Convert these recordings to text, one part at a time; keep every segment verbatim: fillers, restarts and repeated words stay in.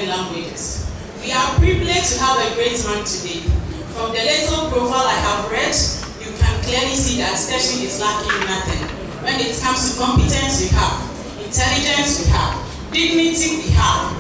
languages. We are privileged to have a great man today. From the little profile I have read, you can clearly see that Teshie is lacking nothing when it comes to competence we have, intelligence we have, dignity we have.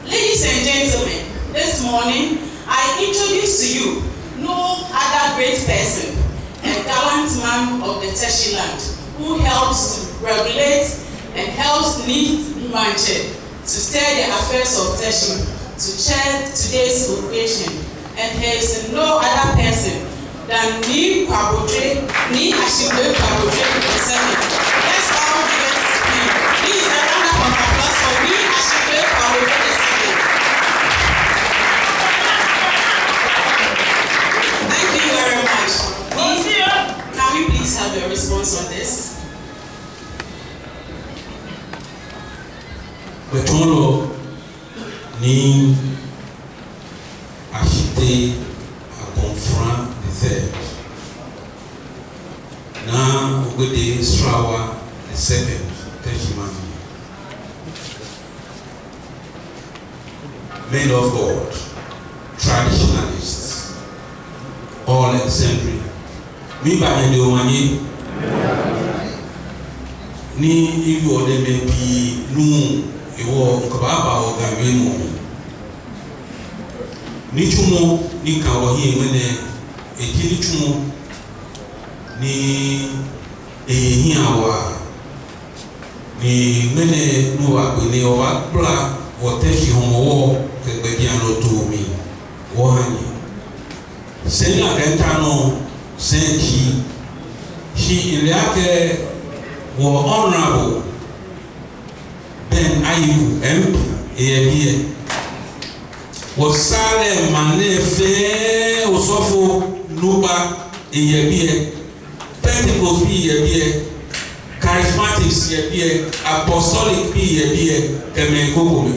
Ladies and gentlemen, this morning I introduce to you no other great person, a gallant man of the Teshie land who helps to regulate and helps lead Maŋtsɛ to steer the affairs of Teshie to chair today's occasion, and he is no other person than Nii Kwabotwe, Nii Ashibue Kwabotwe the second. Let's all give it to him. Please, a round of applause for Nii Ashibue Kwabotwe the second. Thank you very much. Nii, can we please have your response on this? Gbɛtsɔɔlɔ Nii Ashitey Akomfra the third, Naa Ogbede Srawa the second, Teshie Maŋ, men of God, traditionalists, all and sundry. Miiba nyɛ dɛŋ omanye. Ni iwieɔ nɛɛ mɛi pii nuuu, hewɔ mikɛbaaba wɔ Ga wiemɔ mli. Nitsumɔ ni ka wɔhiɛ ŋmɛnɛ, eji nitsumɔ ni eye hiɛ waa. Ni ŋmɛnɛ ni wɔbaagbe nɛɛ, wɔbaagbala wɔ Teshie Hɔmɔwɔ kɛ gbɛjianɔtoo mli wɔha nyɛ. Sɛi ni akɛmiitao nɔ, sɛi ji, shi mile akɛ wɔ Honorable Ben Ayiku, M P, eyɛ biɛ. Wɔ Salem maŋ nɛɛ fɛɛ osɔfo nukpa eyɛ biɛ. Pentecost bii yɛ biɛ, Charismatics yɛ biɛ, Apostolic bii yɛ biɛ, kɛ mɛi krokomɛi.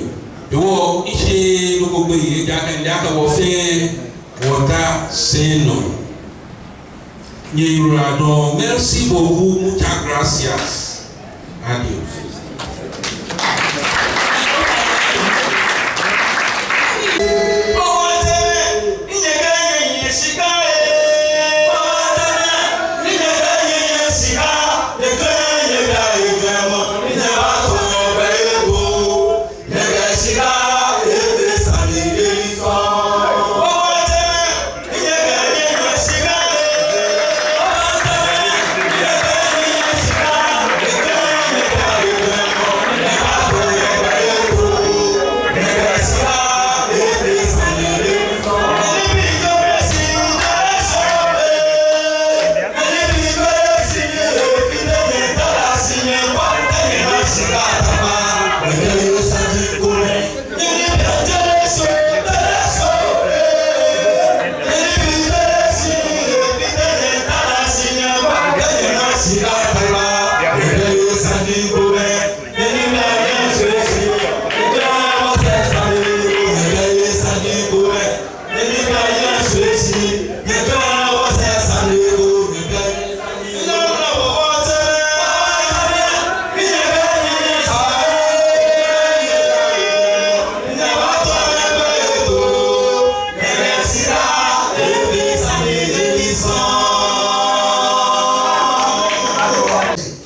Hewɔ mishi nɔ ko gbeyei, ejaakɛ, ejaakɛ wɔ fɛɛ wɔta sɛi nɔ. Nyɛyiwaladɔŋŋ, merci beaucoup, muchas gracias. Adiós.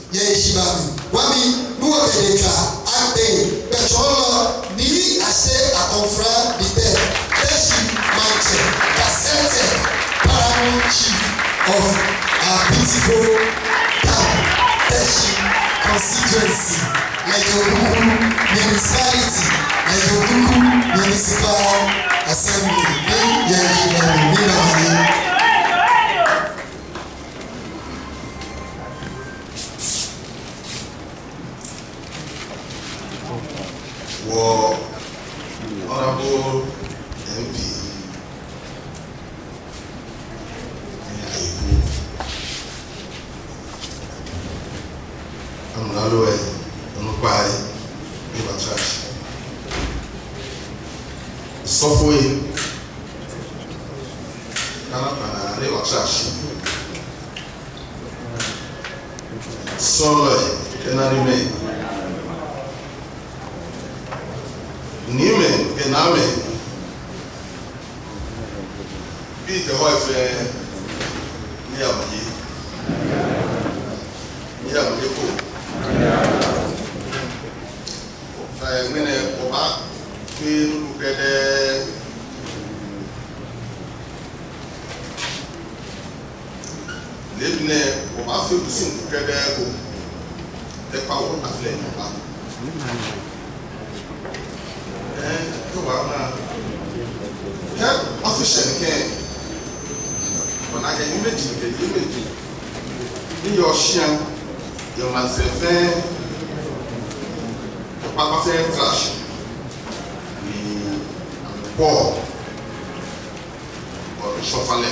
Nyɛyi shiba mli. Wɔ mli, ni wɔkɛ dɛ tswa akpe, gbɛtsɔɔlɔ Nii Ashitey Akomfra the third, Teshie Maŋtsɛ, gazetted paramount chief of our beautiful town, Teshie constituency, Ledzokuku municipality, Ledzokuku municipal assembly. Nyɛyi shiba mli, nyɛyiwaladɔŋŋ. Wɔ Honorable M P, Nii Ayiku, amralo lɛ, onukpai, ni wɔtara shi. Osɔfoi, kɛ ana kpana ni wɔtara shi. Sɔɔlɔi kɛ nanemɛi, niimɛi Kɛ naamɛi, bii kɛ hɔi fɛɛ, miiya mo yi. Miiya mo yi ko. Fɛɛ ŋmɛnɛ wɔbaafee nɔ krɛdɛɛ. Leebi nɛɛ wɔbaafee kusum krɛdɛɛ ko. Te kpa wɔ afi lɛ nɔ ba. Ɛɛ, kɛ wɔma. Kɛ official kɛ. Wɔna akɛ image kɛ image. Ni yɔɔ shia, yɔɔ maŋsɛɛ fɛɛ, kɛ kpakpa fɛɛ trash. Ni amɛkpɔ wɔ ŋshɔnaa lɛ,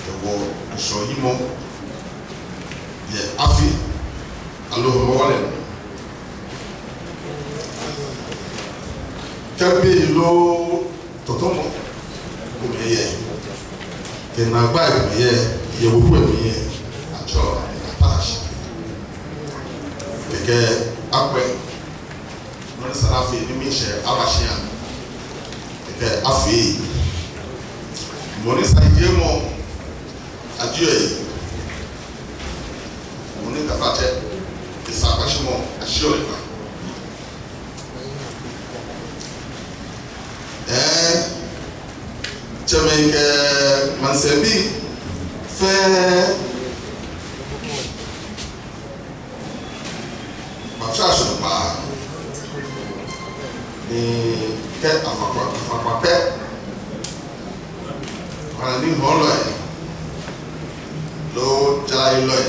kɛ wɔ ŋshɔyimɔ yɛ afi aloo Hɔmɔwɔ lɛ nɔ. Kɛ bei loo tɔtɔmɔ komɛi yɛ, kɛ naagbai komɛi yɛ, yɛ weku lɛ mli yɛ, atsɛɔ amɛ Apache. Kɛkɛ akwɛ nɔ ni sa ni afee ni miishɛɛ aba shia. Kɛkɛ afee. Mɔ ni sa yijiemɔ, ajieɔ eyi. Mɔ ni, taflatsɛ, esa kpashimɔ, ashiɔ lɛ kpa. Ɛɛ, tsɛmɛi kɛ maŋsɛɛbii fɛɛ, maŋtsɛ ashɔŋ kpaa ni kɛ afakpa, afakpa pɛ, wala ni hɔɔlɔi loo jarayelɔi.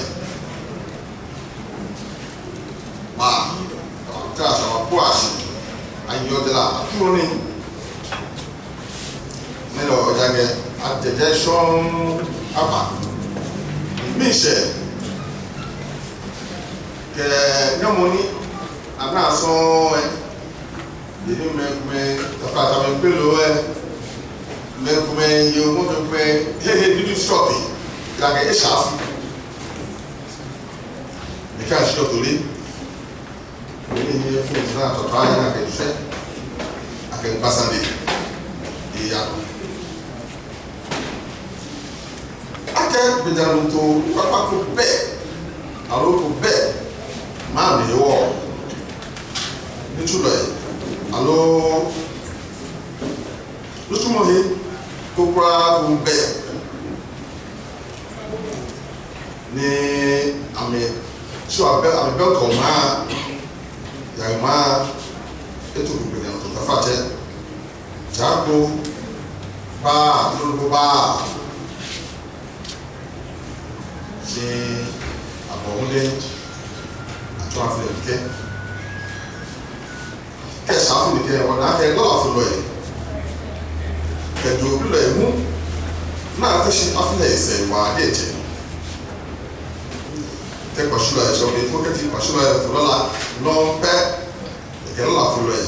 Ba, ta sa wa kwa shi. Ayi ojara, aturo nii. Ni lɛ ojaakɛ, ajɛjɛ shɔŋŋ aba. Miishɛɛ. Kɛ nyɔmɔ ni, ana sɔŋŋ ɛ. Yɛ ni mɛi, mɛi, tapa, tapa, mɛi kpele ɛ. Mɛi, mɛi, yɛ mɔ, mɛi, mɛi, he, he, ni bi shɔti. Ojaakɛ, esha afi. Ni kɛ ashɔ toli. Ni ni ni fun na tɔtɔ aya na kɛ jɛ. Akɛ gbasande. Iya. Akɛ gbɛjianɔtoo kpakpa ko bɛ. Aloo ko bɛ. Maŋ mli hewɔ. Nitsulɔi. Aloo nitsumɔ hee ko kwraa ko bɛ. Ni amɛtsu abɛ, amɛbɛ tɔ maŋ, ya maŋ, eto gbogbo ni ato tafatsɛ. Tsa ko ba, lolo ko ba. Shi abɔ mɔdɛŋ, atsɔ afi lɛ kɛ. Kɛ saafu ni kɛ, wɔna akɛ lɔlafolɔi kɛ duoblɔi hu, ni Teshi afi lɛ esɛɛ wa diɛŋtsɛ. Kɛ kpashulɔi, sɔ be ko kɛji kpashulɔi fo lɔla nɔ pɛ, kɛ lɔlafolɔi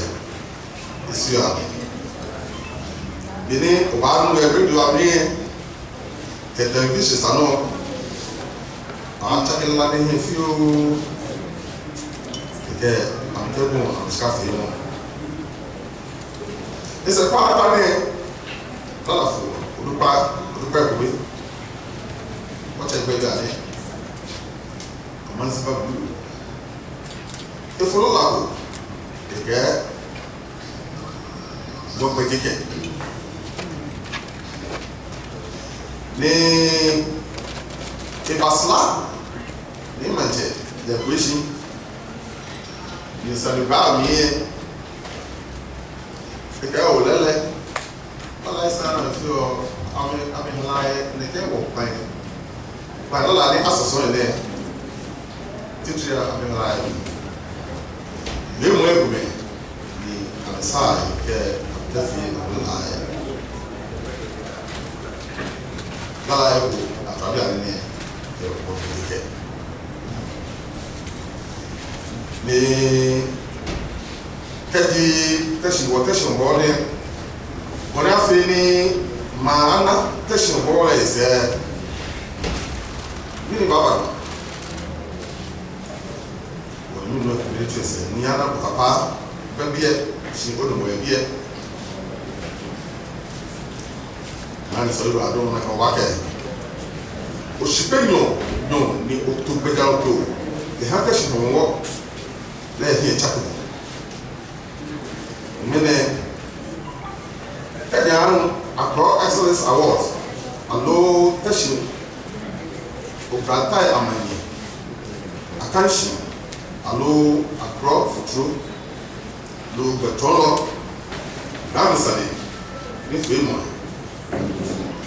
eshia. Beni obaanu yɛ radio amli, kɛ television sane nɔ, atsake lala nɛɛ fioo. Kɛkɛ amɛkɛ bɔ amɛshika feemɔ. Esɛɛ kpakpa nɛɛ, lɔlafo, onukpa, onukpa kome. Wɔtsɛ gbɛ bi anɛ. Amansi ba bu. Efo lɔla ko. Kɛkɛ wɔkpe kɛkɛ. Ni eba sla, ni maŋtsɛ lɛ kpe shi. Ni sane ba mli yɛ. Kɛkɛ ole lɛ. Lɔla esa na fi o, amɛ, amɛhala yɛ, nɛkɛ wɔ kpɛ. Kpɛ lɔla ni asɔsɔ yɛ nɛ. Titri amɛhala yɛ. Mɛi mɔ yɛ gomɛ. Ni amɛsa yɛ kɛ amɛtee fɛɛ amɛhala yɛ. Lɔla yɛ ko, atswa bi anɛ nɛ. Kɛ wɔ kɛ kɛ. Ni kɛji Teshi wɔ Teshi Hɔmɔwɔ nɛɛ, bɔ ni afee ni maŋ ana Teshi Hɔmɔwɔ lɛ esɛɛ. Mɛni baaba nɔ? Wɔnu nɔ kuli tsɛ sɛɛ, ni ana bɔ kapa bɛ biɛ. shi onumɔ yɛ biɛ. Naa ni sɔɔ lɛ adɔŋ naa kɛ wɔkɛɛ, oshikpɛ nyɔɔŋ nyɔɔŋ ni oto gbɛjianɔtoo kɛha Teshie Hɔmɔwɔ lɛ hiɛ tsakeɔ. Ŋmɛnɛ, kɛji aanu Accra Excellence Award, aloo Teshie Oblantai Amanyɛ Akanshi, aloo Accra Futuro loo gbɛtsɔɔlɔ, Ghana sane nifeemɔ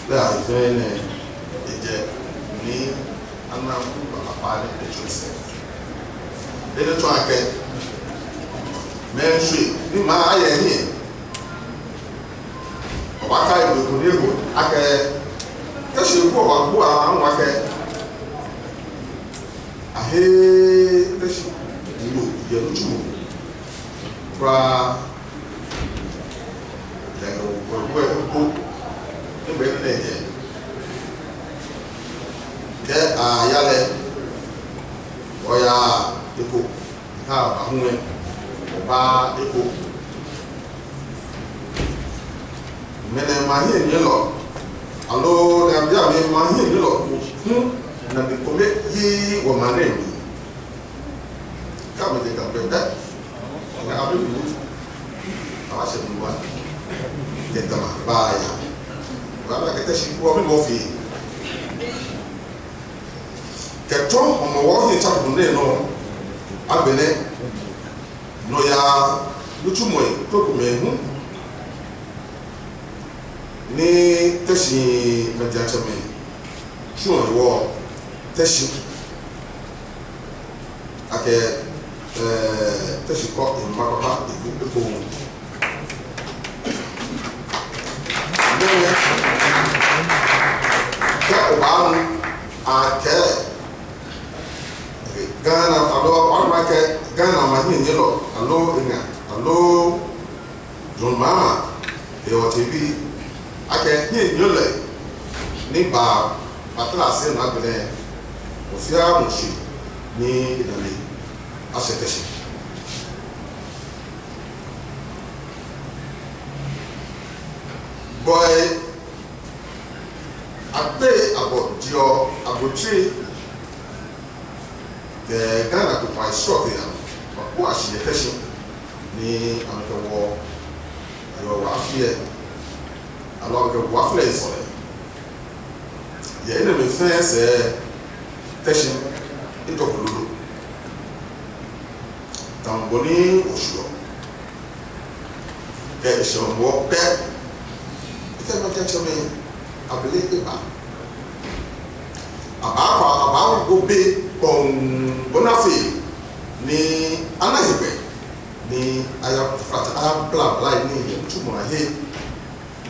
lɛ, ayi fɛɛ nɛɛ, ejɛ ni ana kuu kpakpa ni etsɔ sɛɛ. Enɛ tsɔɔ akɛ, mɛi shwɛ ni maa ayɛ hiɛ. Wɔbaakai be ko ni ebo akɛ, Teshie ko wɔbaabu aŋwa akɛ, ahe Teshie ni yɔɔ yɛ nitsumɔ kwraa. Lɛ kɛ wɔ, wɔ, wɔ, wɔ, ni be ni lɛ jɛ. Kɛ aya lɛ, wɔya eko, kɛ aba hu lɛ, wɔbaa eko. Ŋmɛnɛ mahiɛnyiɛlɔ, aloo ni abi amɛ mahiɛnyiɛlɔ, hu, ni amɛkome yɛ wɔmaŋ nɛɛ mli. Kɛ amɛjɛ Ga gbɛ pɛ, ni abi mli, abaashɛ mli wa, kɛ Ga maŋ baaya. Wɔbaakɛɛ Teshie, wɔmiiwo fɛɛ. Kɛtsɔ Hɔmɔwɔ hiɛ tsakeɔ nɛɛ nɔ, agbɛnɛ, nɔyaa nitsumɔi krokomɛi hu ni Teshie majiatsɛmɛi tsuɔ hewɔ Teshie. Akɛ, eh, Teshie kɔ emba kpakpa ebu eko hu. Nɛɛ, kɛ obaanu akɛ, Ghana, aloo, obaanu akɛ Ghana maŋ hiɛnyiɛlɔ, aloo eŋa, aloo John Mahama, kɛ wɔtsɛbii, akɛ hiɛnyiɛlɔi ni ba, batara sɛɛ naa agbɛnɛ, mɔ fɛɛ mɔ shi ni enane ashɛ Teshie. Bɔi, agbɛi abɔ diɔ, abɔ tsɛ, kɛ Ghana kpokpaa srɔtoi anɔ, wɔkpɔ ashi yɛ Teshie ni amɛkɛ wɔ, yɛ wɔ afi lɛ, aloo amɛkɛ wɔ afi lɛ sɔlɛ. Yɛ enɛɛmɛi fɛɛ sɛɛ Teshie etɔ ko lolo. Tamɔ bɔ ni oshiɔ. Kɛ eshɛ Hɔmɔwɔ pɛ, ekɛ maŋtsɛmɛi abele eba. Abaakpa, abaawo be kpɔŋŋ bɔ ni afee ni ana hegbɛ ni aya fata, aya blabla ni yɛ nitsumɔ ahe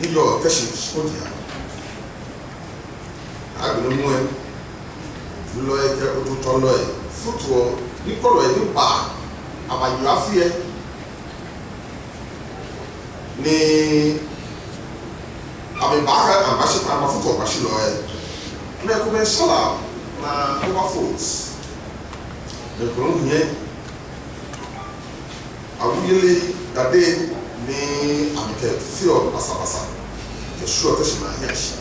ni yɔɔ Teshie shikpɔŋ lɛ. Agbɛnɛ hu lɛ, julɔi kɛ ototɔlɔi, futuɔ, ni kɔlɔi ni ba, abayeɔ afi lɛ. Ni amɛba akɛ amɛbashi, amɛbafutu Kwashilɔi lɛ. Mɛi komɛi shala na Wilberforce. Mɛi komɛi hu yɛ Awuyili Dade ni amɛkɛfeɔ basabasa kɛshiɔ Teshie maŋ hiɛ shi.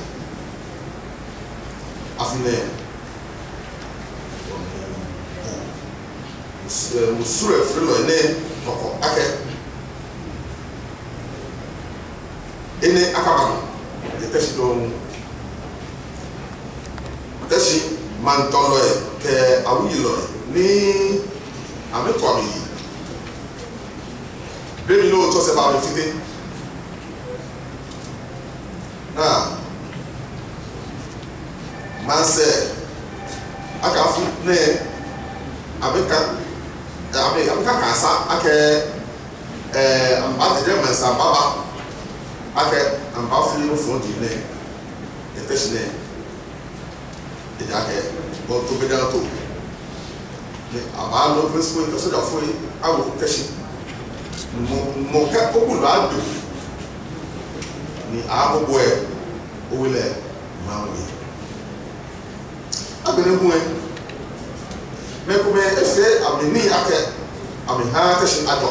Afi nɛɛ, wɔmiibu, eh, musu lɛ freelɔi nɛɛ tɔkɔ akɛ enɛ akaba nɔ yɛ Teshie dɔŋŋ. Teshie maŋtɔlɔi kɛ awuyilɔi ni amɛkɔ amɛyi. Be mli ni otsɔ sɛɛ ba amɛfite. Naa, maŋsɛɛ akɛ afi nɛɛ, amɛka, eh, amɛ, amɛkaka asa akɛ, eh, amɛbaadɛdɛ maŋsɛɛ amɛbaaba akɛ amɛbaafee nɔ fɔŋ ji nɛɛ, yɛ Teshie nɛɛ. Ejaakɛ, bɔ ni oto gbɛjianɔtoo ni abaalo principal kɛ sojafoi awo Teshie. Mɔ, mɔ kɛ obu lɛ ado ni abubuɛ owe lɛ maŋ we. Agbɛnɛ hu lɛ, mɛi komɛi efee amɛnii akɛ amɛha Teshie ajɔ.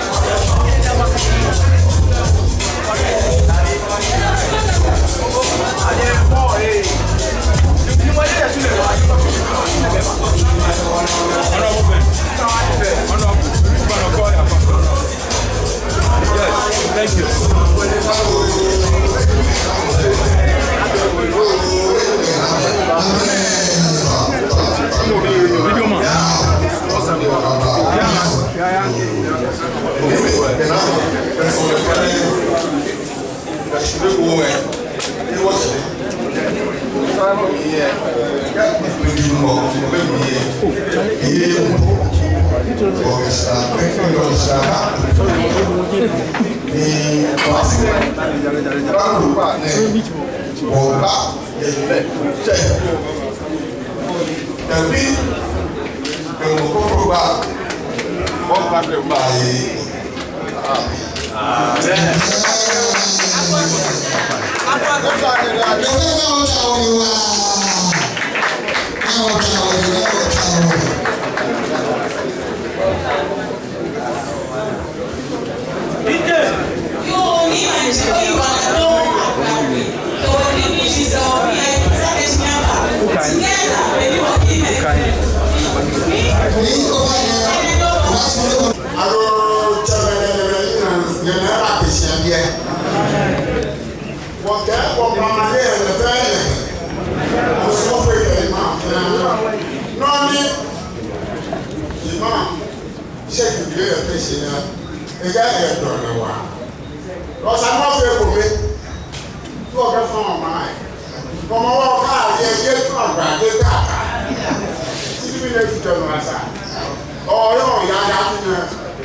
Honorable Ben. Honorable. Yes, thank you. Video man. Yeah, man. Yeah, yeah. Eye mpo, wɔmiisa, wɔmiisa, ni wɔsi, bawo, ne, wɔba, yɛ, tsɛ, kɛbi, kɛ mɔ ko ko ba, wɔba, ba, ye. Aloo, tsɛmɛi, nyɛmɛi, nyɛmɛi, wɔkɛ wɔmama yɛ lɛ fɛɛ lɛ. Osɔfo yɛ ma. Nɔ ni ima, shɛ Jubilee yɛ fɛɛ shi ya. Eja yɛ dɔ na wa. Ɔsa mɔ fɛɛ kome. Tɔ kɛ fɔn ma yɛ. Kɔmɔ wɔ ka yɛ yɛ tɔ agba yɛ ta ta. Titi bi ne ti tɔ nɔ asa. Ɔyɔ ya ya ti ne.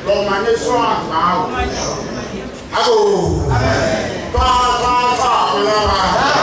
Kɔmɔ ne sɔ agba o. Ago. Pa, pa, pa, pa, pa.